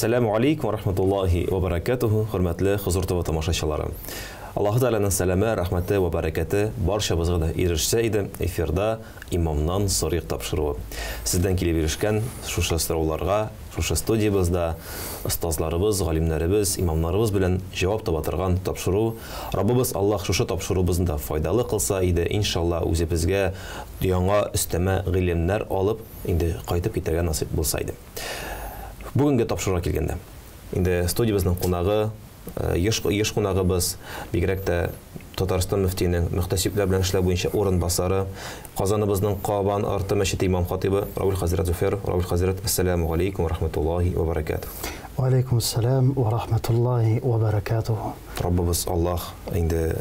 Әссәләмү алейкум ва рахматуллахи ва баракатуху, хөрмәтле Хозур ТВ тамашачылары. Аллаһы Тәгаләнең сәламе, рәхмәте ва бәрәкәте барчабызга да ирешсә иде. Эфирда Имамнан сорыйк тапшыруы. Сездән килеп ирешкән шушы сорауларга, шушы студиябездә остазларыбыз, галимнәребез, имамнарыбыз белән җавап таба торган тапшыру. Раббыбыз Аллаһ шушы тапшыруыбызны да файдалы кылса иде, иншалла, үзебезгә яңа өстәмә гыйлемнәр алып, инде кайтып китәргә насыйп булса иде. Бүгенге тапшыруга килгәндә, инде студиябезнең кунагы, еш, еш кунагыбыз, бигрәк тә Татарстан мөфтиенең мөхтәсибләр белән эшләү буенча урынбасары, Казаныбызның Кабан арты мәчете имам хатибы Равил хәзрәт Зөфәров. Равил хәзрәт, әссәламү галәйкүм ва рахматуллаһи ва баракатуһ. Ва алейкум ассалам ва рахматуллаһи ва баракатуһ. Раббыбыз Аллаһ инде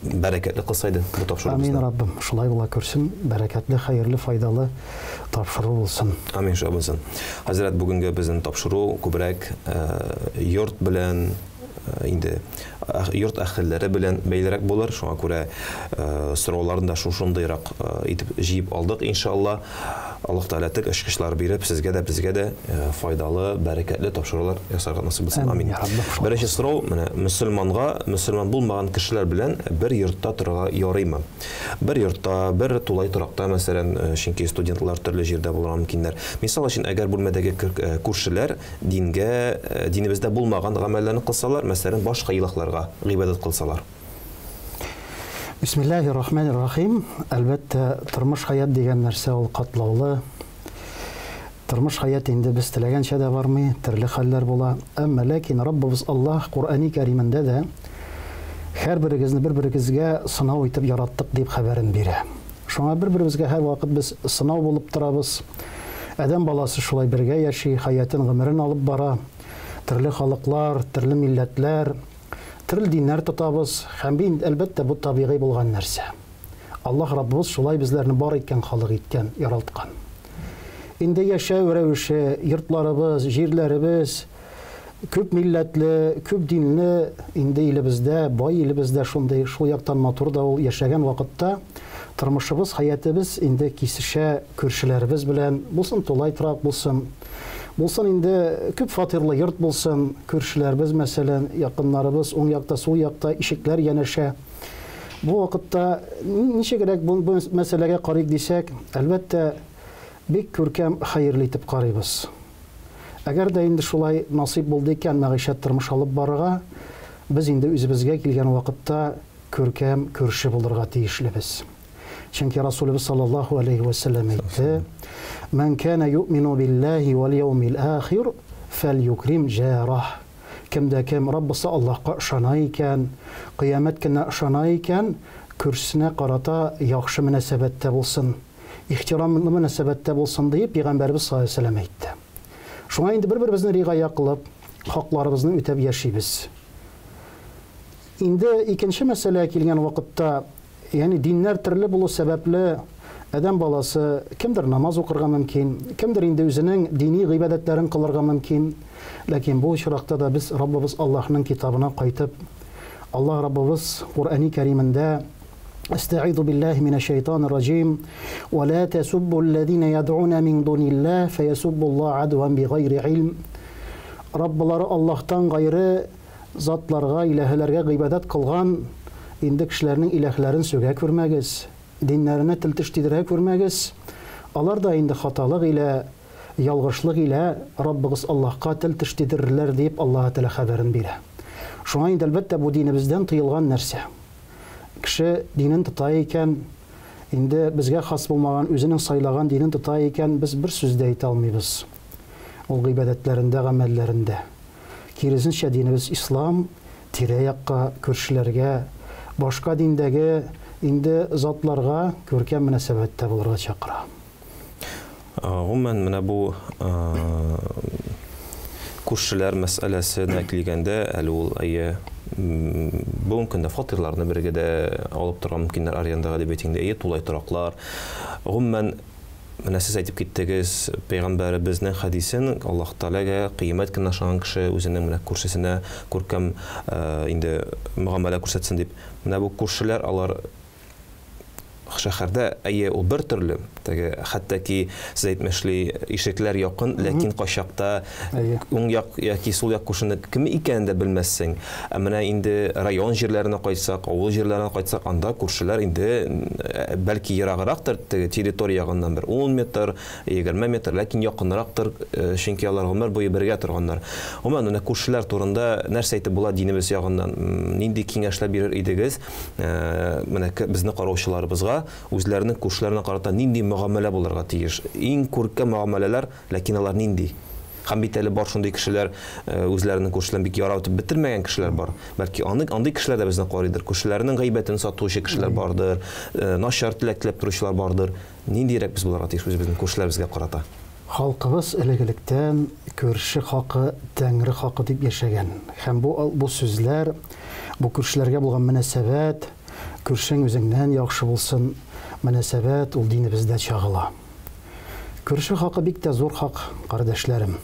бәрәкәтле кылса иде бу тапшыруыбызны. Амин, Раббым, шулай була күрсен, бәрәкәтле, хәерле, файдалы тапшыру булсын. Амин, шулай булсын. Хәзрәт, бүгенге безнең тапшыру күбрәк йорт белән инде йорт әһелләре белән бәйлерәк булыр. Шуңа күрә сорауларны да шушындыйрак итеп җыеп алдык, иншалла. Аллаһ Тәгалә тел ачкычлары биреп, сезгә дә, безгә дә файдалы, бәрәкәтле тапшырулар ясарга насыйп булсын. Амин. Беренче сорау, менә мөселманга мөселман булмаган кешеләр белән бер йортта торырга ярыймы? Бер йортта, бер тулай торакта, мәсәлән, чөнки студентлар төрле җирдә булырга мөмкиннәр. Мисал өчен, әгәр бүлмәдәге күршеләр дингә, динебездә булмаган гамәлләрне кылсалар, мәсәлән, башка илаһларга гыйбадәт кылсалар. Бисмиллахи рахмани рахим. Әлбәттә, тормыш хаят дигән нәрсә ул катлаулы. Тормыш хаят инде без теләгәнчә дә бармый, төрле хәлләр була. Әмма ләкин Раббыбыз Аллаһ Коръәни Кәримендә дә һәрберегезне бер-берегезгә сынау итеп яраттык дип хәбәрен бирә. Шуңа бер-беребезгә һәрвакыт без сынау булып торабыз. Адәм баласы шулай бергә яши, хаятын, гомерен алып бара. Төрле халыклар, төрле милләтләр, Төрле диннәр тотабыз, һәм бин, әлбәттә, бу табигый булган нәрсә. Аллаһ Раббыбыз шулай безләрне бар иткән халык иткән, яралткан. Инде яшәү рәвеше, йортларыбыз, җирләребез, күп милләтле, күп динле инде илебездә, бай илебездә шундый, шул яктан матур да ул яшәгән вакытта тормышыбыз, хәятебез инде кисешә күршеләребез белән, булсын тулай торак булсын, Булсын инде, күп фатирлы йорт булсын, күршеләребез, мәсәлән, якыннарыбыз уң якта, сул якта, ишекләр янәшә. Бу вакытта ничегрәк бу мәсьәләгә карыйк дисәк, әлбәттә, бик күркәм, хәерле итеп карыйбыз. Әгәр дә инде шулай насыйп булды икән мәгыйшәт тормыш алып барырга, без инде үзебезгә килгән вакытта күркәм күрше булырга тиешлебез. Чөнки Расулыбыз саллаллаһу алейһи вә сәлләм әйтте: "Ман кана юъмину биллаһи вәл яумил ахир, фәльюкрим җарах." Кем дә кем Раббысы Аллаһка ышана икән, кыямәт көненә ышана икән, күршесенә карата яхшы мөнәсәбәттә булсын, ихтирамлы мөнәсәбәттә булсын, диеп пәйгамбәребез саллаллаһу алейһи вә сәлләм әйтте. Шуңа инде бер-беребезне ригая кылып, хакларыбызны үтәп яшибез. Инде икенче мәсьәләгә килгән вакытта, ягъни диннәр төрле булу сәбәпле, адәм баласы кемдер намаз укырга мөмкин, кемдер инде үзенең дини гыйбадәтләрен кылырга мөмкин. Ләкин бу очракта да без Раббыбыз Аллаһның китабына кайтып, Аллаһ Раббыбыз Коръәни Кәримендә Әстәгыйзу биллаһи минәш шәйтанир раҗим. Ва ла тәсуббу аллазина яд'уна мин дуниллаһ фәясуббуллаһа адван бигайри илм. Раббылары Аллаһтан гайре Затларга, иләһәләргә гыйбадәт кылган инде кешеләрнең иләһләрен сүгә күрмәгез, диннәренә тел-теш тидерә күрмәгез. Алар да инде хаталык илә, ялгышлык илә Раббыгыз Аллаһка тел-теш тидерерләр, диеп Аллаһы Тәгалә хәбәрен бирә. Шуңа инде, әлбәттә, бу динебездән тыелган нәрсә. Кеше динен тота икән, инде безгә хас булмаган үзенең сайлаган динен тота икән, без бер сүз дә әйтә алмыйбыз ул гыйбадәтләрендә, гамәлләрендә. Киресенчә, динебез ислам тирә-якка, күршеләргә, башка диндәге инде затларга күркәм мөнәсәбәттә булырга чакыра. Гомумән, менә бу күршеләр мәсьәләсенә килгәндә, әле ул әйе, бүгенге көндә фатирларны бергә дә алып торырга мөмкиннәр арендага дип әйтик инде, әйе, тулай тораклар. Гомумән, Менә сез әйтеп киттегез, пәйгамбәребезнең хәдисен, Аллаһ Тәгаләгә кыямәт көненә ышанган кеше үзенең менә күршесенә күркәм инде мөгамәлә күрсәтсен дип. Менә бу күршеләр алар шәһәрдә, әйе, ул бер төрле, теге, хәтта ки, сез әйтмешли, ишекләр якын, ләкин кайчакта уң як яки сул як күршене кем икәнен дә белмәссең. Ә менә инде район җирләренә кайтсак, авыл җирләренә кайтсак, анда күршеләр инде, бәлки, ераграктыр, теге территория ягыннан бер 10 метр, 20 метр, ләкин якынрактыр, чөнки алар гомер буе бергә торганнар. Гомумән, менә күршеләр турында нәрсә әйтеп була динебез ягыннан? Нинди киңәшләр бирер идегез? Менә безне караучыларыбызга үзләренең күршеләренә карата нинди мөгамәлә булырга тиеш? Иң күркәм мөгамәләләр, ләкин алар нинди? Һәм бит әле бар шундый кешеләр, үзләренең күршеләрен бик яратып бетермәгән кешеләр бар. Бәлки аны, андый кешеләр дә безне карыйдыр. Күршеләренең гайбәтен сатучы кешеләр бардыр, начар теләк теләп торучылар бардыр. Ниндирәк без булырга тиеш үзебезнең күршеләребезгә карата? Халкыбыз элек-электән күрше хакы, Тәңре хакы дип яшәгән. Һәм бу бу сүзләр, бу күршеләргә булган мөнәсәбәт, күршең үзеңнән яхшы булсын мөнәсәбәт ул динебездә чагыла. Күрше хакы бик тә зур хак, кардәшләрем.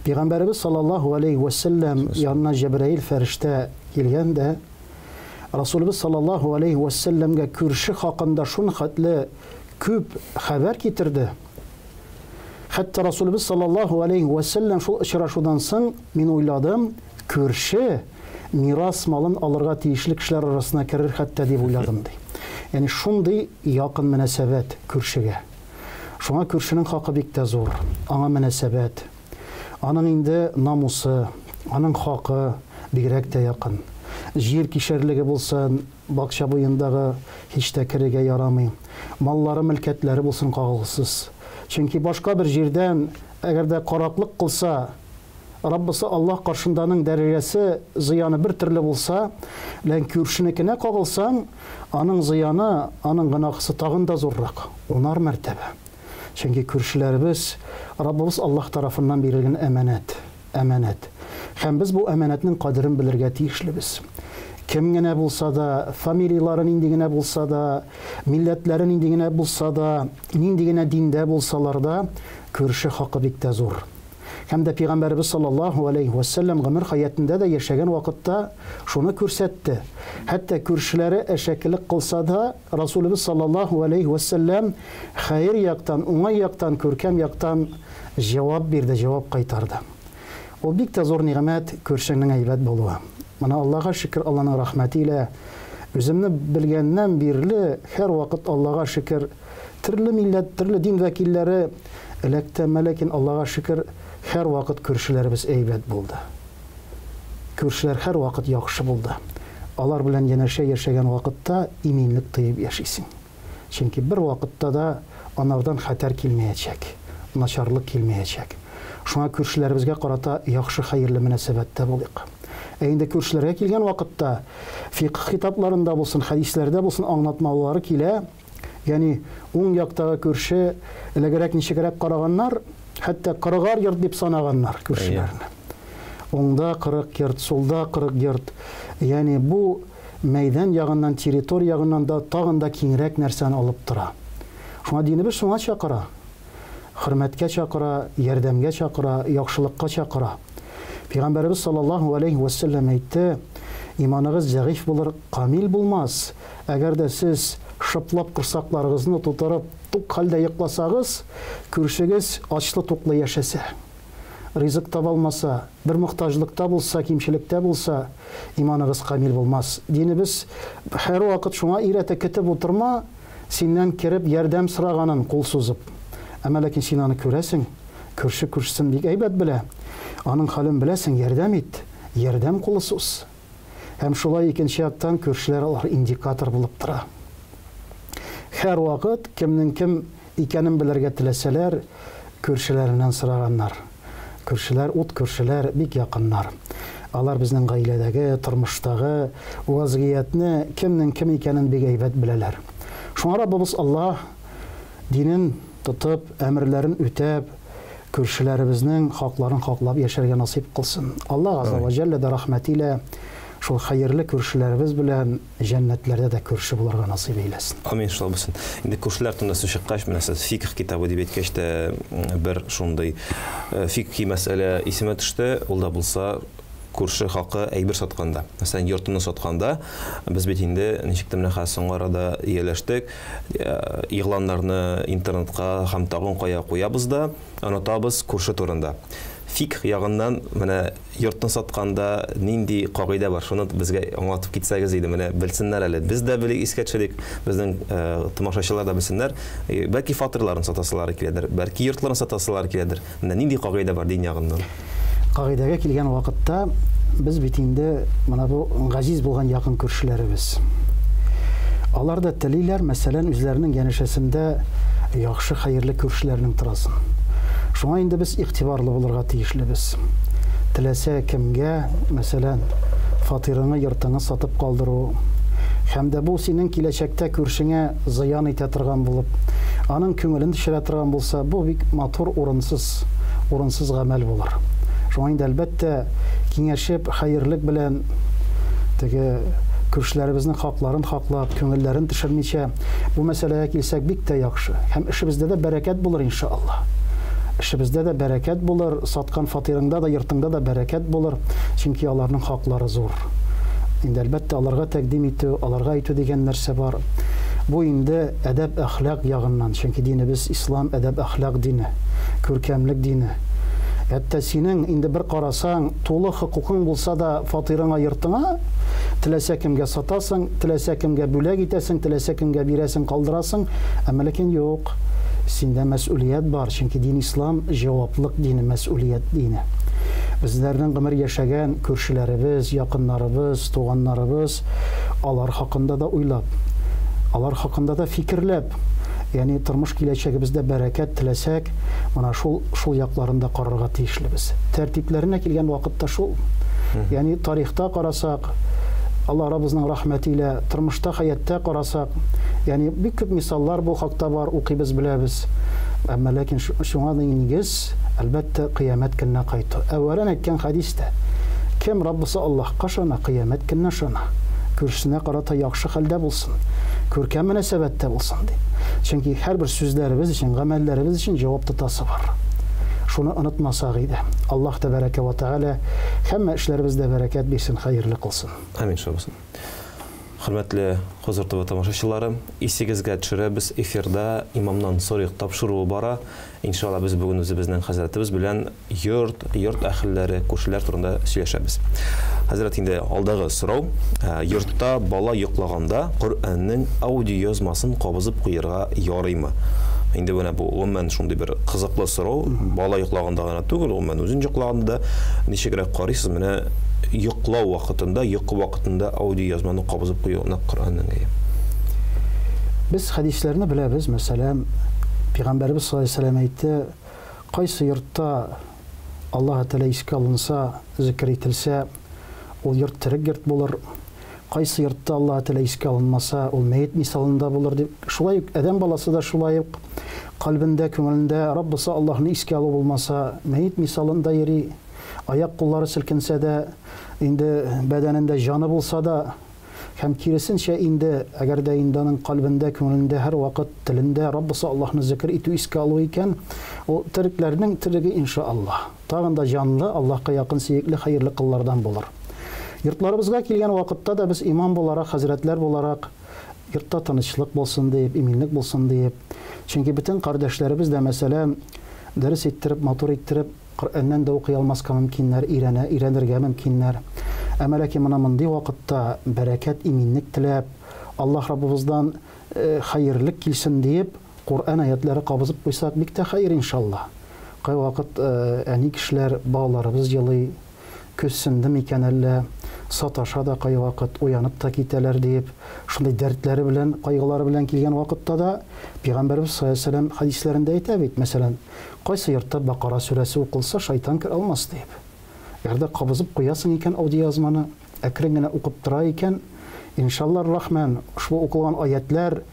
Пәйгамбәребез саллаллаһу алейһи вә сәлләм янына Җәбраил фәрештә килгән дә, Расулыбыз саллаллаһу алейһи вә сәлләмгә күрше хакында шунхәтле күп хәбәр китерде. Хәтта Расулыбыз саллаллаһу алейһи вә сәлләм шул очрашудан соң, мин уйладым, күрше мирас малын алырга тиешле кешеләр арасына керер хәтта дип уйладым, ди. Ягъни шундый якын мөнәсәбәт күршегә. Шуңа күршенең хакы бик тә зур. Аңа мөнәсәбәт. Аның инде намусы, аның хакы бигрәк тә якын. Җир кишәрлеге булсын, бакча буендагы һич тә керергә ярамый. Маллары, мөлкәтләре булсын кагылгысыз. Чөнки башка бер җирдән, әгәр дә караклык кылса, Раббысы Аллаһ каршында аның дәрәҗәсе, зыяны бер төрле булса, ләкин күршенекенә кагылсаң, аның зыяны, аның гөнаһысы тагын да зуррак, унар мәртәбә. Чөнки күршеләребез Раббыбыз Аллаһ тарафыннан бирелгән әманәт, әманәт. Һәм без бу әманәтнең кадерен белергә тиешлебез. Кем генә булса да, фамилияләре нинди генә булса да, милләтләре нинди генә булса да, нинди генә диндә булсалар да, күрше хакы бик тә зур. Һәм дә Пәйгамбәребез саллаллаһу алейһи вә сәлләм гомер хәятендә дә яшәгән вакытта шуны күрсәтте. Хәтта күршеләре әшәкелек кылса да, Расулебез саллаллаһу алейһи вә сәлләм хәер яктан, уңай яктан, күркәм яктан җавап бирде, җавап кайтарды. Ул бик тә зур нигъмәт, күршеңнең әйбәт булуы. Менә Аллага шөкер, Алланың рәхмәте илә, үземне белгәннән бирле һәрвакыт Аллага шөкер, Төрле милләт, төрле дин вәкилләре эләкте, әмма ләкин, Аллага шөкер, һәрвакыт күршеләребез әйбәт булды. Күршеләр һәрвакыт яхшы булды. Алар белән янәшә яшәгән вакытта иминлек тоеп яшисең. Чөнки бервакытта да анардан хәтәр килмәячәк, начарлык килмәячәк. Шуңа күршеләребезгә карата яхшы хәерле мөнәсәбәттә булыйк. Ә инде күршеләргә килгән вакытта, фикъһ китапларында булсын, хәдисләрдә булсын аңлатмалары килә, Ягъни уң яктагы күрше элегрәк ничегрәк караганнар, хәтта кырыгар йорт дип санаганнар күршеләрне. Уңда 40 йорт, сулда 40 йорт. Ягъни бу мәйдан ягыннан, территория ягыннан да тагын да киңрәк нәрсәне алып тора. Шуңа динебез шуңа чакыра. Хөрмәткә чакыра, ярдәмгә чакыра, яхшылыкка чакыра. Пәйгамбәребез саллаллаһу алейһи вә сәлләм әйтте, Иманыгыз зәгыйфь булыр, камил булмас, әгәр дә сез шыплап корсакларыгызны тутырып, тук хәлдә йокласагыз, күршегез ачлы-туклы яшәсә, ризык таба алмаса, бер мохтаҗлыкта булса, кимчелектә булса, иманыгыз камил булмас. Динебез һәрвакыт шуңа өйрәтә, көтеп утырма, Синнән кереп ярдәм сораганын кул сузып. Әмма ләкин син аны күрәсең, күрше күршесен бик әйбәт белә. Аның хәлен беләсең, ярдәм ит, ярдәм кулы суз. Һәм шулай икенче яктан күршеләр алар индикатор булып тора. Һәрвакыт кемнең кем икәнен белергә теләсәләр, күршеләреннән сораганнар. Күршеләр, ут күршеләр бик якыннар. Алар безнең гаиләдәге, тормыштагы вазгыятьне, кемнең кем икәнен бик әйбәт беләләр. Шуңа Раббыбыз Аллаһ динен тотып, әмерләрен үтәп, күршеләребезнең хакларын хаклап яшәргә насыйп кылсын. Аллаһ Газзә вә Җәллә дә рәхмәте илә шул хәерле күршеләребез белән җәннәтләрдә дә күрше булырга насыйп әйләсен. Амин, шулай булсын. Инде күршеләр турында сүз чыккач, менә сез фикх китабы дип әйткәч тә, бер шундый фикхи мәсьәлә исемә төште. Ул да булса, Күрше хакы әйбер сатканда. Мәсәлән, йортны сатканда, без бит инде ничек тә менә хәзер соңгы арада ияләштек, игъланнарны интернетка һәм тагын кая куябыз да, онытабыз күрше турында. Фикх ягыннан менә йортны сатканда нинди кагыйдә бар, шуны безгә аңлатып китсәгез иде, менә белсеннәр әле. Без дә белик, искә төшерик, безнең тамашачылар да белсеннәр. Бәлки фатирларын сатасылары киләдер, бәлки йортларын сатасылары киләдер. Менә нинди кагыйдә бар дин ягыннан? Кагыйдәгә килгән вакытта без бит инде менә бу газиз булган якын күршеләребез. Алар да телиләр, мәсәлән, үзләренең янәшәсендә яхшы, хәерле күршеләрнең торасын. Шуңа инде без игътибарлы булырга тиешлебез. Теләсә кемгә, мәсәлән, фатирыңы, йортыңы сатып калдыру һәм дә бу синең киләчәктә күршеңә зыян итә торган булып, аның күңелен төшерә торган булса, бу бик матур урынсыз, урынсыз гамәл булыр. Шуңа инде, әлбәттә, киңәшеп, хәерлек белән теге күршеләребезнең хакларын хаклап, күңелләрен төшермичә, бу мәсьәләгә килсәк, бик тә яхшы. Һәм эшебездә дә бәрәкәт булыр, иншаллаһ. Эшебездә дә бәрәкәт булыр, саткан фатирыңда да, йортыңда да бәрәкәт булыр, чөнки аларның хаклары зур. Инде, әлбәттә, аларга тәкъдим итү, аларга әйтү дигән нәрсә бар. Бу инде әдәп-әхлак ягыннан, чөнки динебез ислам әдәп-әхлак дине, күркәмлек дине. Хәтта синең инде бер карасаң, тулы хокукың булса да фатирыңа, йортыңа, теләсә кемгә сатасың, теләсә кемгә бүләк итәсең, теләсә кемгә бирәсең, калдырасың, әмма ләкин юк. Синдә мәсьүлият бар, чөнки дин ислам җаваплык дине, мәсьүлият дине. Безләрнең гомер яшәгән күршеләребез, якыннарыбыз, туганнарыбыз, алар хакында да уйлап, алар хакында да фикерләп, ягъни тормыш киләчәгебездә бәрәкәт теләсәк, менә шул шул якларын да карарга тиешлебез. Тәртипләренә килгән вакытта шул. Ягъни тарихта карасак, Алла Раббыбызның рәхмәте илә, тормышта, хәятта карасак, ягъни бик күп мисаллар бу хакта бар, укыйбыз, беләбез. Әмма ләкин шуңа да нигез, әлбәттә, кыямәт көненә кайту. Әүвәлән әйткән хәдистә, кем Раббысы Аллаһка ышана, кыямәт көненә ышана, күршесенә карата яхшы хәлдә булсын, күркәм мөнәсәбәттә булсын, дип. Чөнки һәрбер сүзләребез өчен, гамәлләребез өчен җавап тотасы бар. Шуны онытмасак иде. Аллаһ тәбәрәкә вә тәгалә һәммә эшләребездә бәрәкәт бирсен, хәерле кылсын. Амин, шулай булсын. Хөрмәтле Хозур ТВ тамашачылары, исегезгә төшерәбез, эфирда Имамнан сорыйк тапшыруы бара. Иншалла, без бүген үзебезнең хәзрәтебез белән йорт, йорт әһелләре, күршеләр турында сөйләшәбез. Хәзрәт, инде алдагы сорау, йортта бала йоклаганда Коръәннең аудиоязмасын кабызып куярга ярыймы? Инде менә бу гомумән шундый бер кызыклы сорау. Бала йоклаганда гына түгел, гомумән үзен йоклаганда да ничегрәк карыйсыз менә йоклау вакытында, йокы вакытында аудиоязманы кабызып кую нәкъ Коръәннең? Без хәдисләрне беләбез, мәсәлән, Пәйгамбәребез саллаллаһу алейһи ва сәлләм әйтте, кайсы йортта Аллаһ Тәгалә искә алынса, зикер ителсә, ул йорт терек йорт булыр. Кайсы йортта Аллаһ Тәгалә искә алынмаса, ул мәет мисалында булыр дип. Шулай ук адәм баласы да шулай ук кальбендә, күңелендә Раббысы Аллаһны искә алу булмаса, мәет мисалында йөри. Аяк куллары селкенсә дә, инде бәдәнендә җаны булса да, һәм киресенчә инде, әгәр дә инде аның кальбендә, күңелендә һәрвакыт, телендә Раббысы Аллаһны зикер итү, искә алу икән, ул терекләрнең тереге иншаАллаһ. Тагын да җанлы, Аллаһка якын, сөекле, хәерле кыллардан булыр. Йортларыбызга килгән вакытта да без имам буларак, хәзрәтләр буларак, йортта тынычлык булсын диеп, иминлек булсын диеп, чөнки бөтен кардәшләребез дә, мәсәлән, дөрес иттереп, матур иттереп, Коръәннән дә укый алмаска мөмкиннәр, өйрәнә, өйрәнергә мөмкиннәр. Әмма ләкин менә мондый вакытта бәрәкәт, иминлек теләп, Аллаһ Раббыбыздан хәерлек килсен диеп, Коръән аятләре кабызып куйсак, бик тә хәер, иншаллаһ. Кайвакыт әни кешеләр, балаларыбыз елый, көз сынды микән әллә, саташа да кайвакыт, уянып та китәләр диеп, шундый дәртләре белән, кайгылары белән килгән вакытта да, Пәйгамбәребез саллаллаһу алейһи ва сәлләм хәдисләрендә әйтә бит, мәсәлән, Кайсы йортта Бакара сүрәсе укылса, шайтан керә алмас, диеп. Әгәр дә кабызып куясың икән аудиоязманы, әкрен генә укып тора икән, иншаллар рахман, ошбу укылган аятьләр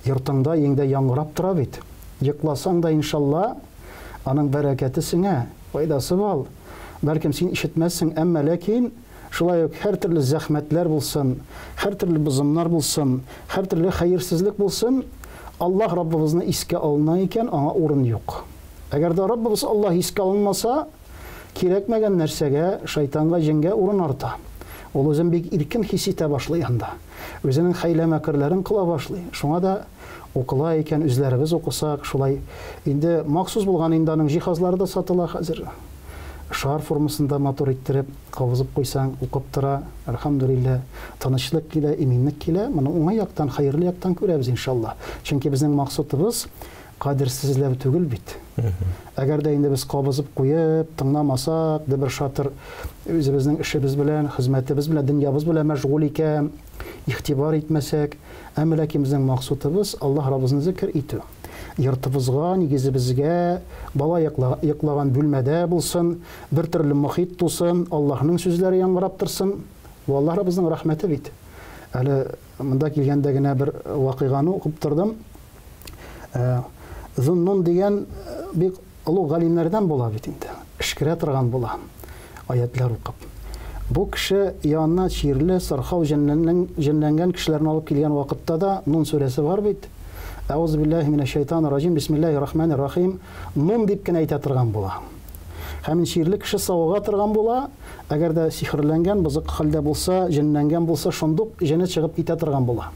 йортыңда, өеңдә яңгырап тора бит. Йокласаң да, иншалла, аның бәрәкәте сеңә, файдасы бал. Бәлкем син ишетмәссең, әмма ләкин шулай ук һәртөрле зәхмәтләр булсын, һәртөрле бозымнар булсын, һәртөрле хәерсезлек булсын, Аллаһ Раббыбызны искә алына икән, аңа урын юк. Әгәр дә Раббыбыз Аллаһ искә алынмаса, Кирәкмәгән нәрсәгә, шайтанга, җенгә урын арта. Ул үзен бик иркен хис итә башлый анда. Үзенең хәйлә-мәкерләрен кыла башлый. Шуңа да укыла икән, үзләребез укысак, шулай. Инде махсус булган инде аның җиһазлары да сатыла хәзер. Шар формасында матур иттереп кабызып куйсаң, укып тора, әлхәмдүлилләһ. Тынычлык килә, иминлек килә. Моны уңай яктан, хәерле яктан күрәбез, иншалла. Чөнки безнең максатыбыз кадерсезләү түгел бит. Әгәр дә инде без кабызып куеп, тыңламасак, дөбер-шатыр үзебезнең эшебез белән, хезмәтебез белән, дөньябыз белән мәшгуль икән, игътибар итмәсәк, әмма ләкин безнең максутыбыз Аллаһ Раббыбызны зикер итү. Йортыбызга, нигезебезгә, бала йоклаган бүлмәдә булсын, бер төрле мохит тусын, Аллаһның сүзләре яңгырап торсын. Бу Аллаһ Раббыбызның рәхмәте бит. Әле монда килгәндә генә бер вакыйганы укып тордым. Зуннун дигән бик олуг галимнәрдән була бит инде. Эшкерә торган була аятлар укып. Бу кеше янына чирле, сырхау, җенләнгән кешеләрне алып килгән вакытта да Нун сүрәсе бар бит. Әгъузу биллаһи минәш шайтанир раҗим, бисмиллаһир рахманир рахим. Нун дип кенә әйтә торган була. Һәм чирле кеше савыга торган була. Әгәр дә сихерләнгән, бозык хәлдә булса, җенләнгән булса, шундук җене чыгып китә торган була.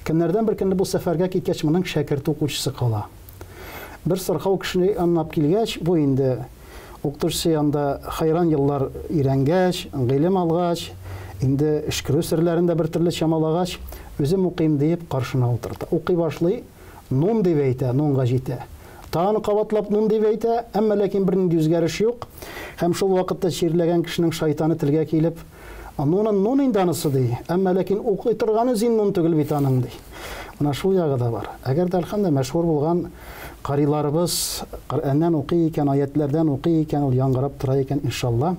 Көннәрдән бер көнне бу сәфәргә киткәч, моның шәкерте укучысы кала. Бер сырхау кешене янына килгәч, бу инде укытучысы янында хайран еллар өйрәнгәч, гыйлем алгач, инде өшкерү серләрен дә бер төрле чамалагач, үзем укыйм диеп каршына утырта. Укый башлый, нун дип әйтә, нунга җитә. Тагын кабатлап нун дип әйтә, әмма ләкин бернинди үзгәреш юк. Һәм шул вакытта чирләгән кешенең шайтаны телгә килеп, Нунын нун инде анысы, ди. Әмма ләкин укый торганы зин нун түгел бит аның, ди. Менә шул ягы да бар. Әгәр дә әлхәмдә мәшһүр булган кариларыбыз Коръәннән укый икән, аятләрдән укый икән, ул яңгырап тора икән, иншалла,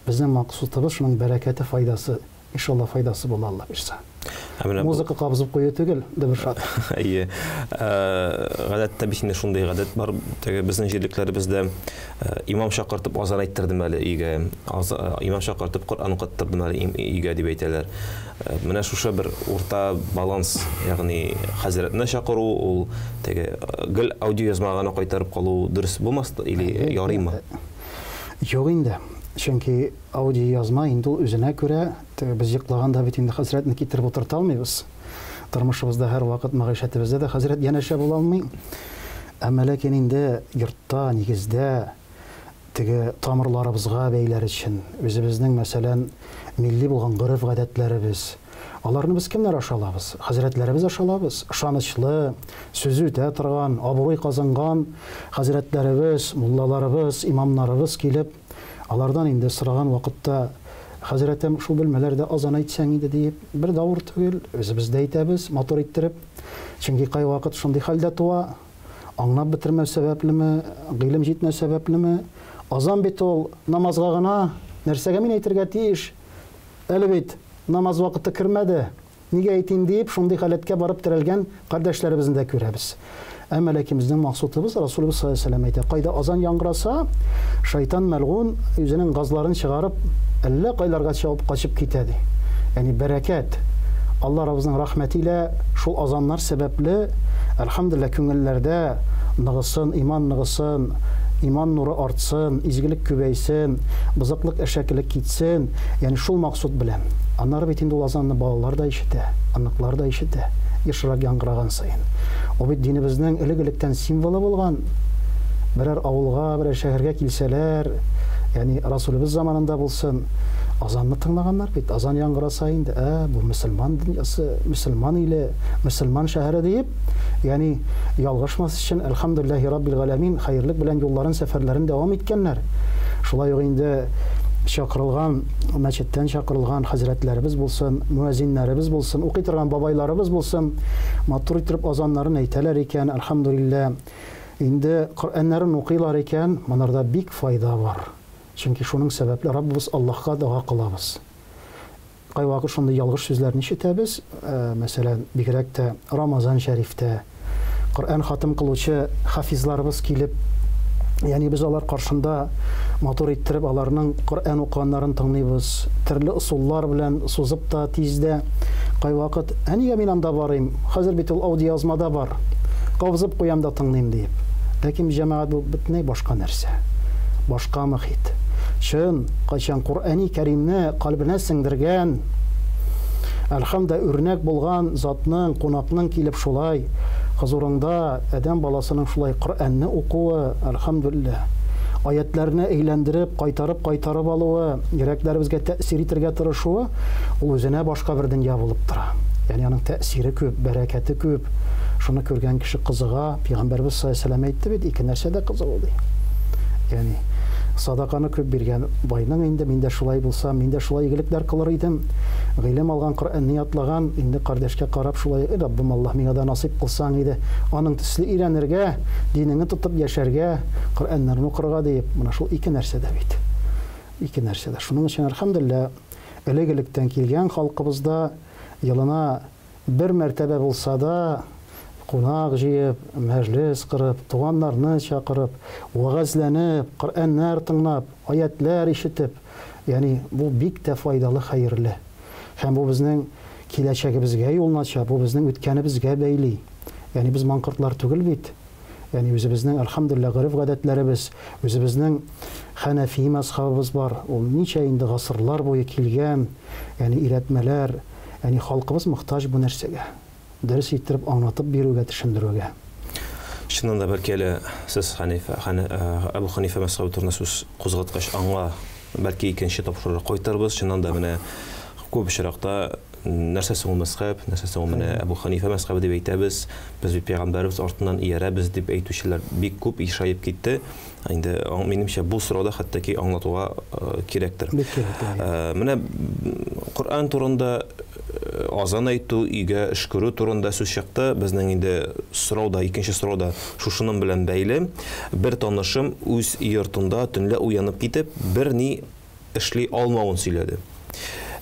безнең максутыбыз шуның бәрәкәте, файдасы, иншалла, файдасы була, Алла бирса. Музыка кабызып кую түгел, дөбершат. Әйе. Гадәттә бит инде шундый гадәт бар, теге безнең җирлекләребездә имам чакыртып азан әйттердем әле өйгә, имам чакыртып Коръән укыттырдым әле өйгә дип әйтәләр. Менә шушы бер урта баланс, ягъни хәзрәтне чакыру, ул теге гел аудиоязма гына кайтарып калу дөрес булмас или ярыймы? Юк инде. Чөнки аудиоязма инде ул үзенә күрә, теге без йоклаганда бит инде хәзрәтне китереп утырта алмыйбыз. Тормышыбызда һәрвакыт мәгыйшәтебездә дә хәзрәт янәшә була алмый. Әмма ләкин инде йортта, нигездә теге тамырларыбызга бәйләр өчен, үзебезнең, мәсәлән, милли булган гореф-гадәтләребез, аларны без кемнәр аша алабыз? Хәзрәтләребез аша алабыз. Ышанычлы, сүзе үтә торган, абруй казанган хәзрәтләребез, муллаларыбыз, имамнарыбыз килеп, алардан инде сораган вакытта, хәзрәтем, шул бүлмәләрдә азан әйтсәң иде диеп, бер дә авыр түгел, үзебез дә әйтәбез, матур иттереп. Чөнки кайвакыт шундый хәл дә туа, аңлап бетермәү сәбәплеме, гыйлем җитмәү сәбәплеме, азан бит ул намазга гына, нәрсәгә мин әйтергә тиеш, әле бит намаз вакыты кермәде, нигә әйтим диеп, шундый халәткә барып терәлгән кардәшләребезне дә күрәбез. Әмма ләкин безнең максутыбыз, Расулыбыз саллаллаһу алейһи ва сәлләм әйтә, кайда азан яңгыраса, шайтан мәлгун үзенең газларын чыгарып, әллә кайларга чабып качып китә, ди. Ягъни бәрәкәт, Алла Раббыбызның рәхмәте илә шул азаннар сәбәпле, әлхәмдүлилләһ, күңелләрдә ныгысын, иман ныгысын, иман нуры артсын, изгелек күбәйсен, бозыклык, әшәкелек китсен, ягъни шул максут белән. Аннары бит инде ул азанны балалар да ишетә, оныклар да ишетә, ешрак яңгыраган саен. Ул бит динебезнең элек-электән символы булган. Берәр авылга, берәр шәһәргә килсәләр, ягъни Расулебез заманында булсын, азанны тыңлаганнар бит. Азан яңгыраса инде, ә, бу мөселман дөньясы, мөселман иле, мөселман шәһәре диеп, ягъни ялгышмас өчен, әлхәмдүлилләһи раббил галәмин, хәерлек белән юлларын, сәфәрләрен дәвам иткәннәр. Шулай ук инде чакырылган, мәчеттән чакырылган хәзрәтләребез булсын, мөәзиннәребез булсын, укый торган бабайларыбыз булсын, матур иттереп азаннарын әйтәләр икән, әлхәмдүлилләһ. Инде Коръәннәрен укыйлар икән, монарда бик файда бар. Чөнки шуның сәбәпле Раббыбыз Аллаһка дога кылабыз. Кайвакыт шундый ялгыш сүзләрне ишетәбез, мәсәлән, бигрәк тә Рамазан шәрифтә Коръән хатым кылучы хафизларыбыз килеп, ягъни без алар каршында матур иттереп аларның Коръән укыганнарын тыңлыйбыз, төрле ысуллар белән сузып та, тиз дә. Кайвакыт, ә нигә мин анда барыйм, хәзер бит ул аудиоязмада бар, кабызып куям да тыңлыйм диеп. Ләкин җәмәгать бу бөтенләй башка нәрсә, башка мохит. Чын, кайчан Коръәни Кәримне кальбенә сеңдергән, әлхәмдә үрнәк булган затның, кунакның килеп шулай хозурыңда адәм баласының шулай Коръәнне укуы, әлхәмдүлилләһ, аятләрне әйләндереп, кайтарып-кайтарып алуы, йөрәкләребезгә тәэсир итергә тырышуы, ул үзенә башка бер дөнья булып тора. Ягъни аның тәэсире күп, бәрәкәте күп. Шуны күргән кеше кызыга. Пәйгамбәребез саллаллаһу алейһи ва сәлләм әйтте бит, ике нәрсә дә кызыгу ди. Ягъни садаканы күп биргән байның инде мин дә шулай булсам, мин дә шулай игелекләр кылыр идем. Гыйлем алган, Коръәнне ятлаган, инде кардәшкә карап шулай, "Эй Раббым Аллаһ, миңа да насыйп кылсаң иде, аның төсле өйрәнергә, динеңне тотып яшәргә, Коръәннәрне укырга" диеп, менә шул ике нәрсә дә бит. Ике нәрсә дә. Шуның өчен әлхәмдүлилләһ, элек-электән килгән халкыбызда елына бер мәртәбә булса да кунак җыеп, мәҗлес корып, туганнарны чакырып, вәгазьләнеп, Коръәннәр тыңлап, аятьләр ишетеп, ягъни бу бик тә файдалы, хәерле. Һәм бу безнең киләчәгебезгә юлны ача, бу безнең үткәнебезгә бәйли. Ягъни без маңкортлар түгел бит. Ягъни үзебезнең, әлхәмдүлилләһ, гореф-гадәтләребез, үзебезнең хәнәфи мәзхәбебез бар. Ул ничә инде гасырлар буе килгән, ягъни өйрәтмәләр. Ягъни халкыбыз мохтаҗ бу нәрсәгә. Дөрес иттереп аңлатып бирүгә, төшендерүгә. Чыннан да, бәлки әле сез Хәнифә, Әбу Хәнифә мәзхәбе турында сүз кузгаткач, аңа бәлки икенче тапшыруда кайтырбыз. Чыннан да, менә күп очракта нәрсә соң ул мәзхәб, нәрсә соң ул менә Әбу Хәнифә мәзхәбе дип әйтәбез, без бит пәйгамбәребез артыннан иярәбез дип әйтүчеләр бик күп ишаеп китте. Инде минемчә бу сорауда хәтта ки аңлатуга кирәктер. Бик кирәк. Менә Коръән турында азан әйтү, өйгә өшкерү турында сүз чыкты. Безнең инде сорау да, икенче сорау да шушының белән бәйле. Бер танышым үз йортында төнлә уянып китеп, берни эшли алмавын сөйләде.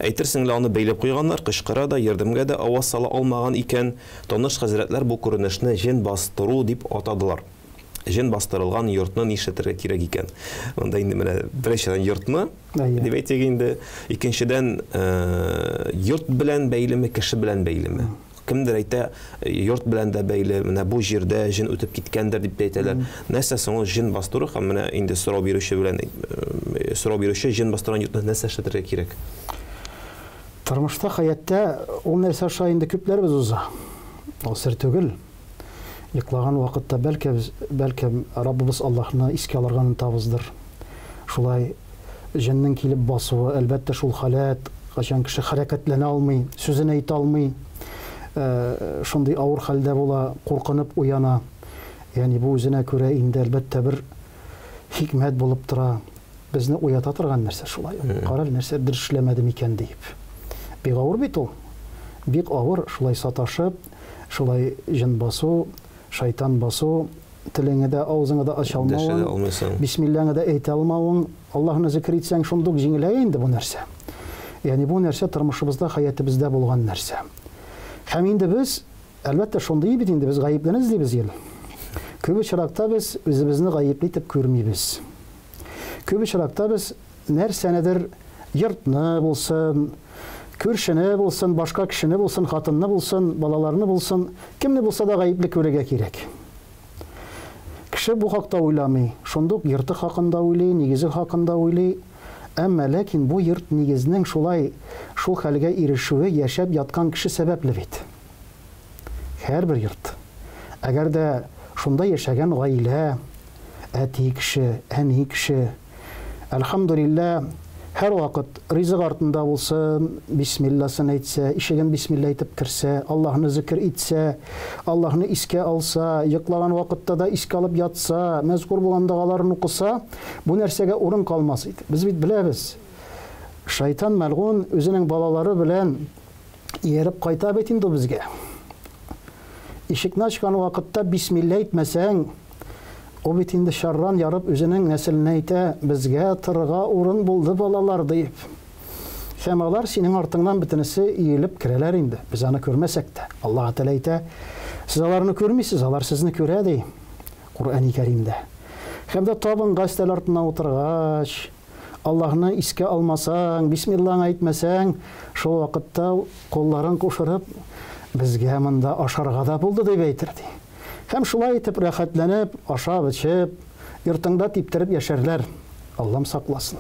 Әйтерсең лә аны бәйләп куйганнар, кычкыра да, ярдәмгә дә аваз сала алмаган икән. Таныш хәзрәтләр бу күренешне җен бастыру дип атадылар. Җен бастырылган йортны нишләтергә кирәк икән? Монда инде менә беренчедән йортны дип әйтик инде, икенчедән йорт белән бәйлеме, кеше белән бәйлеме? Кемдер әйтә, йорт белән дә бәйле, менә бу җирдә җен үтеп киткәндер дип тә әйтәләр. Нәрсә соң ул җен бастыру һәм менә инде сорау бирүче белән сорау бирүче җен бастырган йортны нәрсә эшләтергә кирәк? Тормышта, хәятта ул нәрсә аша инде күпләребез уза. Ул сер түгел. Йоклаган вакытта бәлки без, бәлкем Раббыбыз Аллаһны искә алырга онытабыздыр. Шулай җеннең килеп басуы, әлбәттә, шул халәт, кайчан кеше хәрәкәтләнә алмый, сүзен әйтә алмый, шундый авыр хәлдә була, куркынып уяна. Ягъни бу үзенә күрә инде, әлбәттә, бер хикмәт булып тора. Безне уята торган нәрсә шулай ук. Карале, нәрсә дөрес эшләмәдем икән диеп. Бик авыр бит ул. Бик авыр шулай саташып, шулай җен басу, шайтан басу, телеңе дә, авызыңы да ача алмавың, бисмиллаңы да әйтә алмавың, Аллаһны зикер итсәң, шундук җиңеләя инде бу нәрсә. Ягъни бу нәрсә тормышыбызда, хәятыбызда булган нәрсә. Һәм инде без, әлбәттә, шундый бит инде без гаеплене эзлибез гел. Күп очракта без үзебезне гаепле итеп күрмибез. Күп очракта без нәрсәнедер йортны булсын, күршене булсын, башка кешене булсын, хатынны булсын, балаларны булсын, кемне булса да гаепле күрергә кирәк. Кеше бу хакта уйламый. Шундук йорты хакында уйлый, нигезе хакында уйлый. Әмма ләкин бу йорт нигезнең шулай шул хәлгә ирешүе яшәп яткан кеше сәбәпле бит. Һәрбер йорт. Әгәр дә шунда яшәгән гаилә, әти кеше, әни кеше, әлхәмдүлилләһ, һәрвакыт ризык артында булсын, бисмилласын әйтсә, ишеген бисмилла әйтеп керсә, Аллаһны зикер итсә, Аллаһны искә алса, йоклаган вакытта да искә алып ятса, мәзкур булган догаларын укыса, бу нәрсәгә урын калмас иде. Без бит беләбез, шайтан мәлгун үзенең балалары белән ияреп кайта бит инде безгә. Ишекне ачкан вакытта бисмилла әйтмәсәң, ул бит инде шарран ярып үзенең нәселенә әйтә, безгә торырга урын булды, балалар, диеп. Һәм алар синең артыңнан бөтенесе иелеп керәләр инде, без аны күрмәсәк тә. Аллаһ Тәгалә әйтә, сез аларны күрмисез, алар сезне күрә, ди Коръәни Кәримдә. Һәм дә табынга өстәл артына утыргач, Аллаһны искә алмасаң, бисмиллаңы әйтмәсәң, шул вакытта кулларын кушырып, безгә монда ашарга да булды дип әйтер, ди. Һәм шулай итеп рәхәтләнеп, ашап-эчеп, йортыңда типтереп яшәрләр. Аллам сакласын.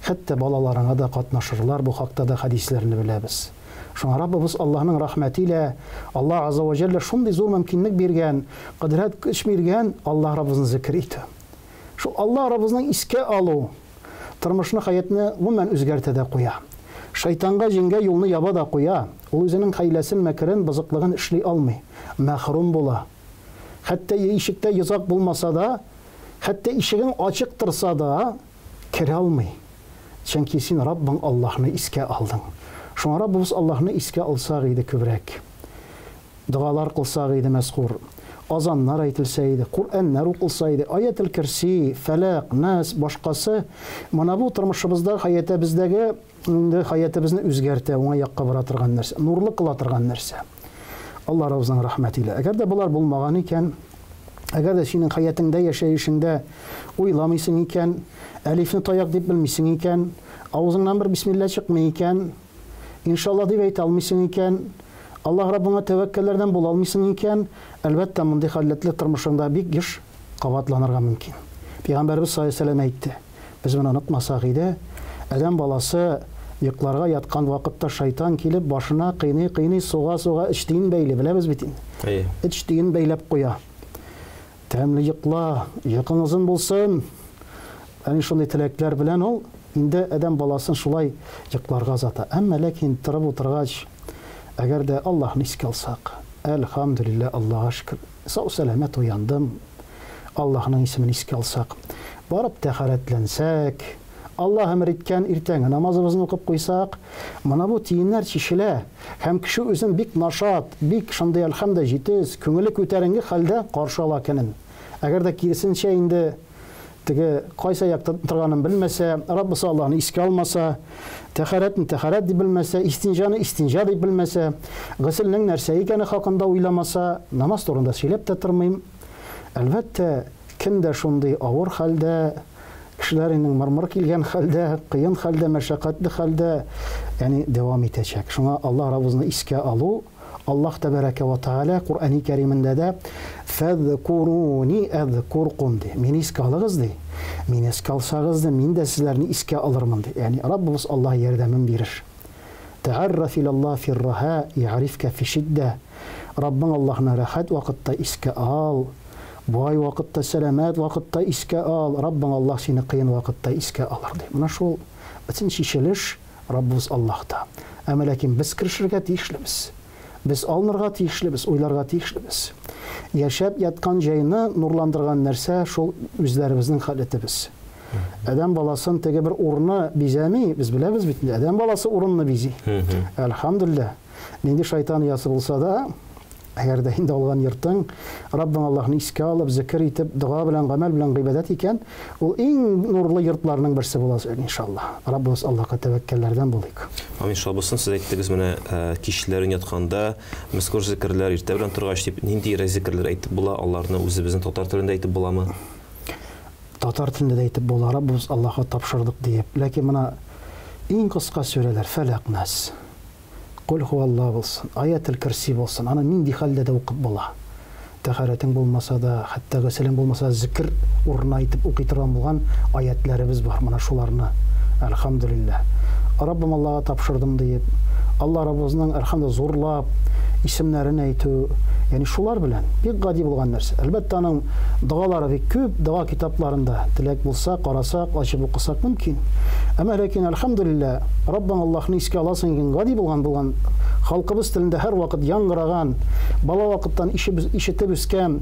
Хәтта балаларыңа да катнашырлар, бу хакта да хәдисләрне беләбез. Шуңа Раббыбыз Аллаһның рәхмәте илә Аллаһ Азза вә Җәллә шундый зур мөмкинлек биргән, кодрәт, көч биргән Аллаһ Раббыбызны зикер итү. Шул Аллаһ Раббыбызны искә алу тормышны, хәятны гомумән үзгәртә дә куя. Шайтанга, җенгә юлны яба да куя. Ул үзенең хәйләсен, мәкерен, бозыклыгын эшли алмый. Мәхрүм була. Хәтта ишектә йозак булмаса да, хәтта ишегең ачык торса да, керә алмый. Чөнки син Раббың Аллаһны искә алдың. Шуңа Раббыбыз Аллаһны искә алсак иде күбрәк. Догалар кылсак иде мәзкур. Азаннар әйтелсә иде, Коръәннәр укылса иде, Аятел Керси, Фәләк, Нас, башкасы. Менә бу тормышыбызда, хәятебездәге инде хәятебезне үзгәртә, уңай якка бара торган нәрсә, нурлы кыла торган нәрсә. Алла Раббыбызның рәхмәте илә. Әгәр дә болар булмаган икән, әгәр дә синең хәятеңдә, яшәешеңдә уйламыйсың икән, әлифне таяк дип белмисең икән, авызыңнан бер бисмилла чыкмый икән, иншалла дип әйтә алмыйсың икән, Аллаһ Раббыңа тәвәккәлләрдән була алмыйсың икән, әлбәттә, мондый хәлләтле тормышыңда бик еш кабатланырга мөмкин. Пәйгамбәребез саллаллаһу алейһи ва сәлләм әйтте, без моны онытмасак иде, адәм баласы йокларга яткан вакытта шайтан килеп башына кыйный-кыйный, суга-суга өч тиен бәйли, беләбез бит инде. Әйе. Өч тиен бәйләп куя. Тәмле йокла, йокың озын булсын. Әни шундый теләкләр белән ул инде адәм баласын шулай йокларга озата. Әмма ләкин торып утыргач, әгәр дә Аллаһны искә алсак, әлхәмдүлилләһ, Аллаһка шөкер, сау-сәламәт уяндым, Аллаһның исемен искә алсак, барып тәһарәтләнсәк, Аллаһ әмер иткән иртәнге намазыбызны укып куйсак, менә бу тиеннәр чишелә һәм кеше үзен бик нашат, бик шундый әлхәмдә җитез, күңеле күтәренге хәлдә каршы ала көнен. Әгәр дә киресенчә инде теге кайсы якта торганын белмәсә, Раббысы Аллаһны искә алмаса, тәһарәтне тәһарәт дип белмәсә, истинҗаны истинҗа дип белмәсә, гөселнең нәрсә икәне хакында уйламаса, намаз турында сөйләп тә тормыйм. Әлбәттә, кем дә шундый авыр хәлдә, кешеләр инде мырмыр килгән хәлдә, кыен хәлдә, мәшәкатьле хәлдә, ягъни дәвам итәчәк. Шуңа Аллаһ Раббыбызны искә алу, Аллаһ тәбәрәкә вә тәгалә Коръәни Кәримендә дә фәзкуруни әзкуркум ди. Мине искә алыгыз ди. Мине искә алсагыз ди, мин дә сезләрне искә алырмын ди. Ягъни Раббыбыз Аллаһ ярдәмен бирер. Тәгарраф илаллаһ фирраһа я'рифка фи шиддә. Раббың Аллаһны рәхәт вакытта искә ал. Бай вакытта, сәламәт вакытта искә ал. Раббың Аллаһ сине кыен вакытта искә алыр ди. Менә шул бөтен чишелеш Раббыбыз Аллаһта. Әмма ләкин без керешергә тиешлебез. Без алынырга тиешлебез, уйларга тиешлебез. Яшәп яткан җайны нурландырган нәрсә шул үзләребезнең халәтебез. Адәм баласын теге бер урыны бизәми, без беләбез бит инде, адәм баласы урынны бизи. Әлхәмдүлилләһ. Нинди шайтан оясы булса да, әгәр дә инде алган йортың Раббың Аллаһны искә алып, зикер итеп, дога белән, гамәл белән гыйбадәт икән, ул иң нурлы йортларның берсе була, иншаллаһ. Раббыбыз Аллаһка тәвәккәлләрдән булыйк. Амин, шулай булсын. Сез әйттегез менә кичләрен ятканда мәзкур зикерләр, иртә белән торгач дип, ниндиерәк зикерләр әйтеп була? Аларны үзебезнең татар телендә әйтеп буламы? Татар телендә дә әйтеп була, Раббыбыз Аллаһка тапшырдык диеп. Ләкин менә иң кыска сүрәләр, Фәләк, Нас. Куль хуалла булсын, Аятел Керси булсын, аны нинди хәлдә дә укып була. Тәһарәтең булмаса да, хәтта гөселең булмаса да зикер урынына итеп укый торган булган аятләребез бар. Менә шуларны, әлхәмдүлилләһ. Раббым Аллага тапшырдым диеп, Алла Раббыбызның, әлхәмдүлилләһ, зурлап исемнәрен әйтү, ягъни шулар белән бик гади булган нәрсә. Әлбәттә, аның догалары бик күп, дога китапларында теләк булса, карасак, ачып укысак мөмкин. Әмма ләкин, әлхәмдүлилләһ, Раббың Аллаһны искә аласың икән, гади булган булган халкыбыз телендә һәрвакыт яңгыраган, бала вакыттан ишетеп үскән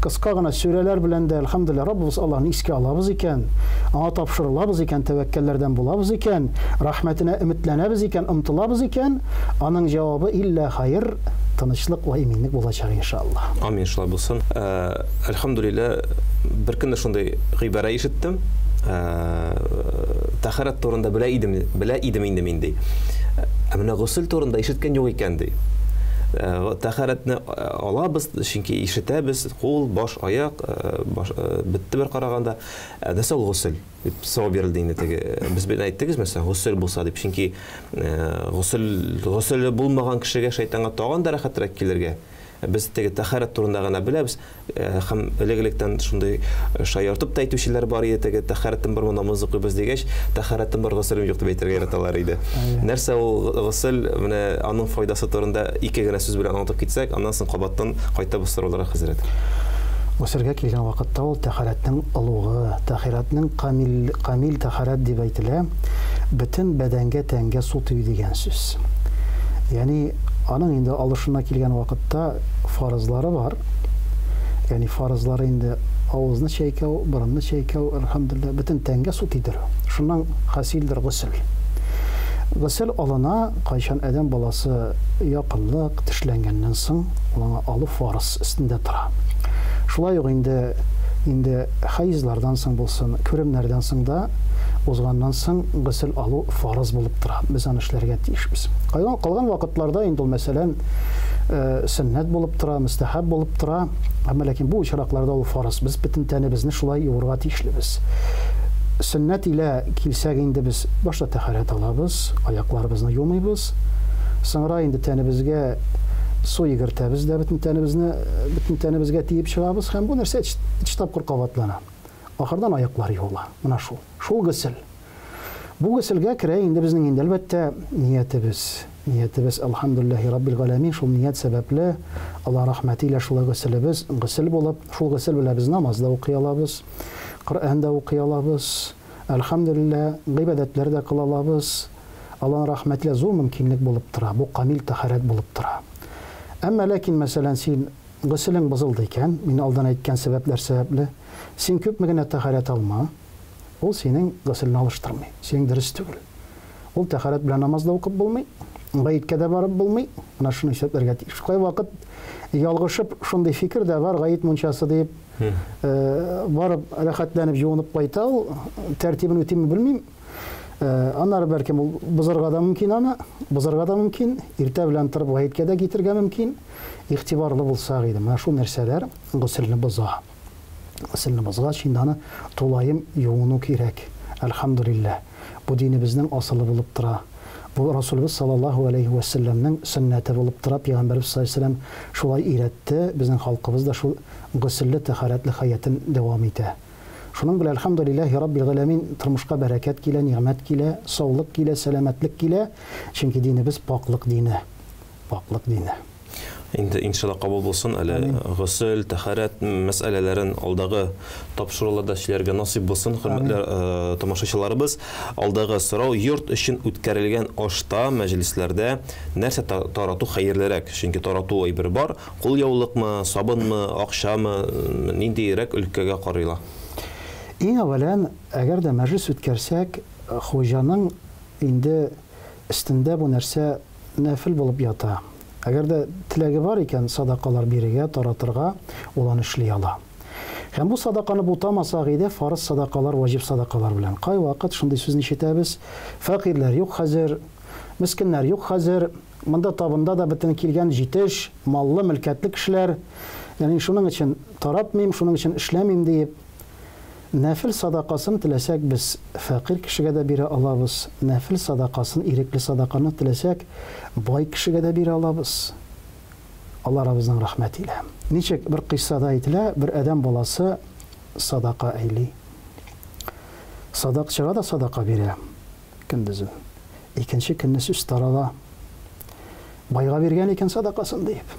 кыска гына сүрәләр белән дә, әлхәмдүлилләһ, Раббыбыз Аллаһны искә алабыз икән, аңа тапшырылабыз икән, тәвәккәлләрдән булабыз икән, рәхмәтенә өметләнәбез икән, омтылабыз икән, аның җавабы иллә хәер, тынычлык вә иминлек булачак, иншаллаһ. Амин, шулай булсын. Әлхәмдүлилләһ, бер көнне шундый гыйбарә ишеттем. Тәһарәт турында белә идем, белә идем инде мин, ди. Ә менә госел турында ишеткән юк икән, ди. Тәһарәтне алабыз, чөнки ишетәбез, кул, баш, аяк, баш, бетте бер караганда. Ә нәрсә ул госел? Дип сорау бирелде инде теге. Без белән әйттегез, мәсәлән, госел булса дип, чөнки госел, госеле булмаган кешегә шайтанга тагын да рәхәтрәк килергә. Без теге тәһарәт турында гына беләбез. Һәм элек-электән шундый шаяртып та әйтүчеләр бар иде, теге тәһарәтем бармы, намаз укыйбыз дигәч, тәһарәтем бар, госелем юк дип әйтергә яраталар иде. Нәрсә ул госел, менә аның файдасы турында ике генә сүз белән аңлатып китсәк, аннан соң кабаттан кайтабыз сорауларга, хәзрәт. Госелгә килгән вакытта ул тәһарәтнең олугы, тәһарәтнең камил, камил тәһарәт дип әйтелә, бөтен бәдәнгә, тәнгә су тию дигән сүз. Ягъни аның инде алышына килгән вакытта фарызлары бар. Ягъни фарызлары инде авызны чәйкәү, борынны чәйкәү, әлхәмдүлилләһ, бөтен тәнгә су тидерү. Шуннан хасилдер госел. Госел алына, кайчан адәм баласы якынлык, тешләнгәннән соң, ул аңа алу фарыз өстендә тора. Шулай ук инде инде хәезлардан соң булсын, күремнәрдән соң да узганнан соң госел алу фарыз булып тора. Без аны эшләргә тиешбез. Калган, калган вакытларда инде ул, мәсәлән, сөннәт булып тора, мөстәхәб булып тора. Әмма ләкин бу очракларда ул фарыз. Без бөтен тәнебезне шулай юырга тиешлебез. Сөннәт илә килсәк инде без башта тәһарәт алабыз, аякларыбызны юмыйбыз. Соңра инде тәнебезгә су йөгертәбез дә бөтен тәнебезне, бөтен тәнебезгә тиеп чыгабыз һәм бу нәрсә өч тапкыр кабатлана. Ахырдан аяклар юыла. Менә шул. Шул госел. Бу госелгә керә инде безнең инде әлбәттә ниятебез. Ниятебез Әлхәмдүлилләһи Раббил галәмин, шул ният сәбәпле Алла рәхмәте илә шулай госелебез госел булып, шул госел белән без намаз да укый алабыз, Коръән дә укый алабыз, әлхәмдүлилләһ, гыйбадәтләр дә кыла алабыз. Алланың рәхмәте илә зур мөмкинлек булып тора, бу камил тәһарәт булып тора. Әмма ләкин, мәсәлән, син госелең бозылды икән, мин алдан әйткән сәбәпләр сәбәпле, син күпме генә тәһарәт алма, ул синең госелне алыштырмый, синең дөрес түгел. Ул тәһарәт белән намаз да укып булмый, гаеткә дә барып булмый. Менә шуны исәпләргә тиеш. Кайвакыт ялгышып шундый фикер дә бар, гает мунчасы диеп, барып рәхәтләнеп юынып кайта ул, тәртибен үтиме белмим. Аннары бәлкем ул бозарга да мөмкин аны, бозарга да мөмкин, иртә белән торып гаеткә дә китергә мөмкин. Игътибарлы булсак иде. Менә шул нәрсәләр госелне боза. Госелне бозгач, инде аны тулаем юыну кирәк. Әлхәмдүлилләһ. Бу динебезнең асылы булып тора. Бу Расулыбыз саллаллаһу алейһи вә сәлләмнең сөннәте булып тора. Пәйгамбәребез саллаллаһу алейһи вә сәлләм шулай өйрәтте. Безнең халкыбыз да шул госелле, тәһарәтле хәятен дәвам итә. Шуның белән, әлхәмдүлилләһи раббил галәмин, тормышка бәрәкәт килә, нигъмәт килә, саулык килә, сәламәтлек килә. Чөнки динебез пакьлык дине. Пакьлык дине. Инде иншалла кабул булсын әле госел, тәһарәт мәсьәләләрен алдагы тапшыруларда сөйләргә насыйп булсын, хөрмәтле э, тамашачыларыбыз. Алдагы сорау йорт өчен үткәрелгән ашта, мәҗлесләрдә нәрсә тарату хәерлерәк? Чөнки тарату әйбер бар. Кулъяулыкмы, сабынмы, акчамы, ниндиерәк өлкәгә карыйла? Иң әүвәлән, әгәр дә мәҗлес үткәрсәк, хуҗаның инде өстендә бу нәрсә нәфел булып ята. Әгәр дә теләге бар икән, садакалар бирергә, таратырга, ул аны эшли ала. Һәм бу садаканы бутамасак иде, фарыз садакалар, ваҗиб садакалар белән. Кайвакыт шундый сүзне ишетәбез, фәкыйрьләр юк хәзер, мескеннәр юк хәзер, монда табында да бөтен килгән җитеш, маллы, мөлкәтле кешеләр, ягъни шуның өчен таратмыйм, шуның өчен эшләмим диеп, Нәфел садакасын теләсәк без фәкыйрь кешегә дә бирә алабыз, нәфел садакасын, ирекле садаканы теләсәк бай кешегә дә бирә алабыз. Алла Раббыбызның рәхмәте илә. Ничек бер кыйссада әйтелә, бер адәм баласы садака әйли. Садакчыга да садака бирә көндезен. Икенче көнне сүз тарала. Байга биргән икән садакасын диеп.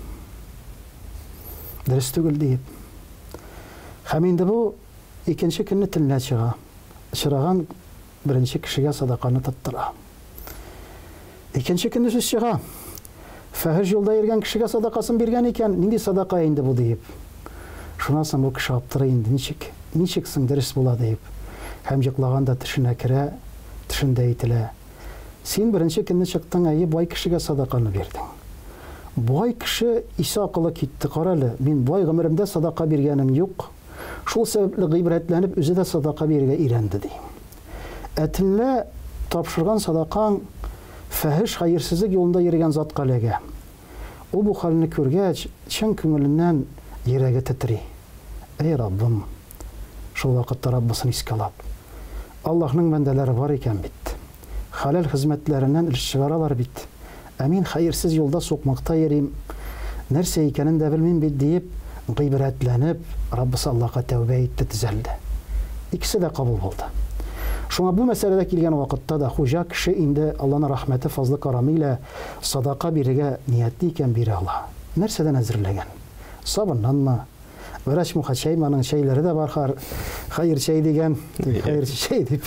Дөрес түгел диеп. Һәм инде бу икенче көнне төнлә чыга. Очраган беренче кешегә садаканы тоттыра. Икенче көнне сүз чыга. Фәһеш юлда йөргән кешегә садакасын биргән икән, нинди садака инде бу диеп. Шуннан соң бу кеше аптырый инде, ничек, ничек соң дөрес була диеп. Һәм йоклаганда төшенә керә, төшендә әйтелә. Син беренче көнне чыктың, әйе, бай кешегә садаканы бирдең. Бай кеше исе-акылы китте, карале, мин бай гомеремдә садака биргәнем юк, шул сәбәпле гыйбрәтләнеп үзе дә садака бирергә өйрәнде, ди. Ә төнлә тапшырган садакаң фәһеш хәерсезлек юлында йөргән затка эләгә. Ул бу хәлне күргәч, чын күңеленнән йөрәге тетри. Әй, Раббым! Шул вакытта Раббысын искә ала. Аллаһның бәндәләре бар икән бит. Хәләл хезмәтләреннән өлеш чыгаралар бит. Ә мин хәерсез юлда сукмакта йөрим. Нәрсә икәнен дә белмим бит, диеп, гыйбрәтләнеп, Раббысы Аллаһка тәүбә итте, төзәлде. Икесе дә кабул булды. Шуңа бу мәсьәләдә килгән вакытта да хуҗа кеше инде Алланың рәхмәте, фазлы-карамы илә садака бирергә ниятли икән, бирә ала. Нәрсәдән әзерләгән? Сабыннанмы? Врач муха чәйме, аның чәйләре дә бар, хар, хәер чәй дигән, хәер чәй дип.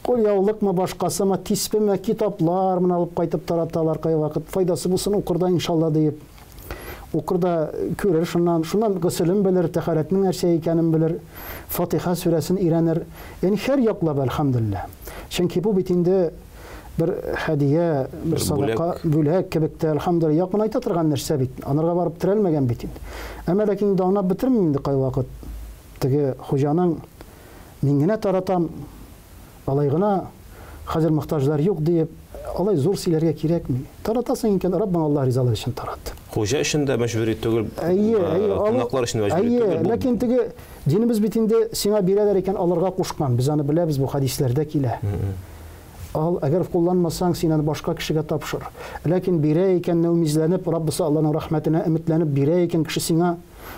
Кулъяулыкмы, башкасымы, тиспеме, китаплар менә алып кайтып тараталар кайвакыт. Файдасы булсын, укыр да иншалла диеп. Укыр да күрер шуннан, шуннан гөселен белер, тәһарәтнең нәрсә икәнен белер, Фатиха сүрәсен өйрәнер. Ягъни һәр яклап, әлхәмдүлилләһ. Чөнки бу бит инде бер һәдия, бер садака, бүләк кебек тә, әлхәмдүлилләһ, якынайта торган нәрсә бит. Анарга барып терәлмәгән бит инде. Әмма ләкин инде аңлап бетермим инде кайвакыт. Теге хуҗаның мин генә таратам, алай гына, хәзер мохтаҗлар юк диеп, алай зур сөйләргә кирәкми. Таратасың икән, Раббың Аллаһ ризалыгы өчен тарат. Хуҗа өчен дә мәҗбүри түгел, Әйе, әйе, кунаклар өчен дә мәҗбүри түгел. Әйе, ләкин теге динебез бит инде сиңа бирәләр икән, алырга кушкан. Без аны беләбез, бу хәдисләрдә килә. Ал, әгәр кулланмасаң, син аны башка кешегә тапшыр. Ләкин бирә икән, нәүмизләнеп, Раббысы Алланың рәхмәтенә өметләнеп бирә икән кеше сиңа,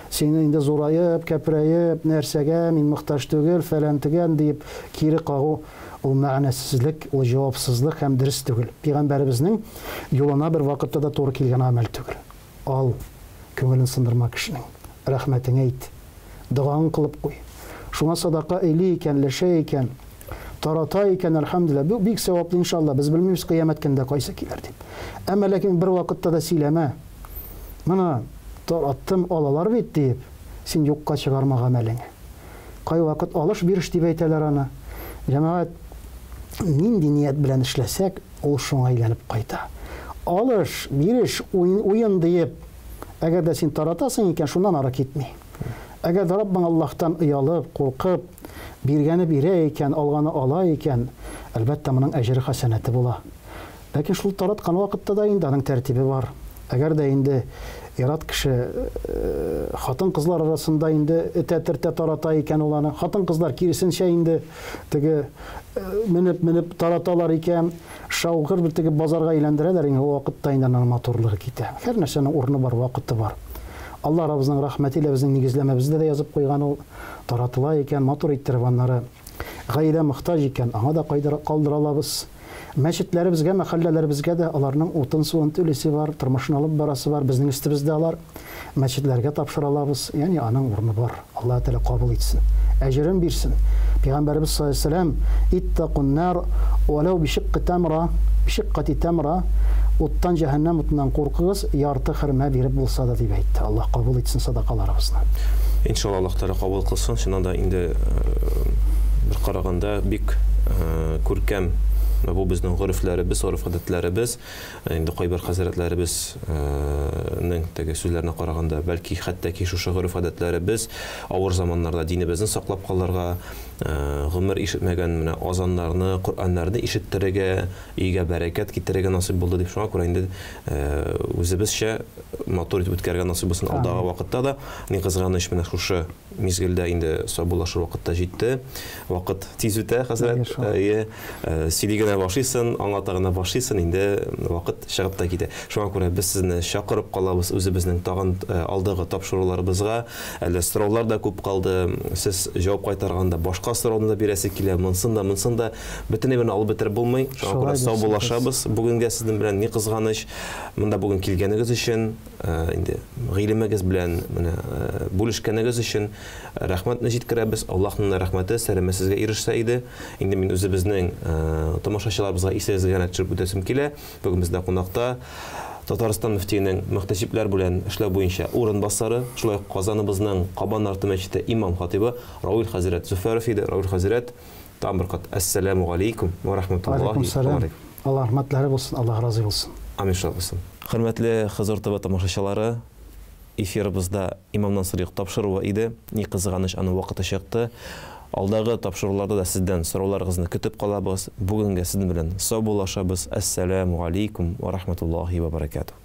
сине инде зураеп, кәпрәеп, нәрсәгә, мин мохтаҗ түгел, фәлән-төгән диеп кире кагу, ул мәгънәсезлек, ул җавапсызлык һәм дөрес түгел. Пәйгамбәребезнең юлына бервакытта да туры килгән гамәл түгел. Ал, күңелен сындырма кешенең. Рәхмәтеңә әйт. Догаң кылып куй. Шуңа садака әйли икән, ләшә икән, тарата икән, әлхәмдүлилләһ. Бу бик саваплы, иншалла. Без белмибез кыямәт көндә кайсы килер дип. Әмма ләкин бер вакытта да сөйләмә. Моны тараттым, алалар бит диеп, син юкка чыгарма гамәлеңне. Кайвакыт алыш-биреш дип әйтәләр аны. Җәмәгать, нинди ният белән эшләсәк, ул шуңа әйләнеп кайта. Алыш, биреш, уен, уен диеп, әгәр дә син таратасың икән, шуннан ары китми. Әгәр дә Раббың Аллаһтан оялып, куркып, биргәне бирә икән, алганы ала икән, әлбәттә, моның әҗере хәсәнәте була. Ләкин шул тараткан вакытта да инде аның тәртибе бар. Әгәр дә инде ир-ат кеше хатын-кызлар арасында инде этә-төртә тарата икән ул аны. Хатын-кызлар киресенчә инде теге менеп-менеп тараталар икән, шаугыр бер теге базарга әйләндерәләр, инде ул вакытта инде аның матурлыгы китә. Һәр нәрсәнең урыны бар, вакыты бар. Алла Раббыбызның рәхмәте илә безнең нигезләмәбездә дә язып куйган ул, таратыла икән, матур иттереп аннары. Гаилә мохтаҗ икән, аңа да калдыра алабыз. Мәчетләребезгә, мәхәлләләребезгә дә аларның утын-суын түлисе бар, тормышын алып барасы бар, безнең өстебездә алар. Мәчетләргә тапшыра алабыз, ягъни аның урыны бар. Аллаһы Тәгалә кабул итсен. Әҗерен бирсен. Пәйгамбәребез саллаллаһу алейһи ва сәлләм, Иттакун нар, вәләү бишикки тәмра, бишиккати тәмра, уттан, җәһәннәм утыннан куркыгыз, ярты хөрмә биреп булса да, дип әйтте. Аллаһ кабул итсен садакаларыбызны. Иншалла, Аллаһ Тәгалә кабул кылсын. Чыннан да инде бер караганда бик күркәм бу безнең горефләребез, гореф-гадәтләребез. Инде кайбер хәзрәтләребезнең теге сүзләренә караганда, бәлки хәтта ки шушы гореф-гадәтләребез авыр заманнарда динебезне саклап калырга, гомер ишетмәгән менә азаннарны, Коръәннәрне ишеттерергә, өйгә бәрәкәт китерергә насыйп булды дип, шуңа күрә инде үзебезчә матур итеп үткәрергә насыйп булсын алдагы вакытта да. Ни кызганыч, менә шушы мизгелдә инде саубуллашыр вакыт та җитте. Вакыт тиз үтә, хәзрәт. Әйе, сөйли генә башлыйсың, аңлата гына башлыйсың, инде вакыт чыгып та китә. Шуңа күрә без сезне чакырып калабыз үзебезнең тагын алдагы тапшыруларыбызга. Әле сораулар да күп калды. Сез җавап кайтарганда башка сорауны да бирәсе килә, монсын да, монсын да. Бөтен әйберне алып бетереп булмый. Шуңа күрә саубуллашабыз бүгенгә сезнең белән. Ни кызганыч, монда бүген килгәнегез өчен, инде гыйлемегез белән менә бүлешкәнегез өчен рәхмәтне җиткерәбез. Аллаһның рәхмәте, сәламе сезгә ирешсә иде. Инде мин үзебезнең тамашачыларыбызга исегезгә генә төшереп үтәсем килә. Бүген бездә кунакта Татарстан мөфтиенең мөхтәсибләр белән эшләү буенча урынбасары, шулай ук Казаныбызның Кабан арты мәчете имам хатибы Равил хәзрәт Зөфәров иде. Равил хәзрәт, тагын бер кат әссәламү галәйкүм вә рахматуллаһи ва баракатуһ. Аллаһ рәхмәтләре булсын, Аллаһ разый булсын. Амин, шулай булсын. Хөрмәтле Хозур ТВ тамашачылары, эфирыбызда Имамнан сорыйк тапшыруы иде. Ни кызганыч, аның вакыты чыкты. Алдагы тапшыруларда да сездән сорауларыгызны көтеп калабыз. Бүгенгә сезнең белән саубуллашабыз. Әссәламү галәйкүм вә рахматуллаһи вә баракатуһ.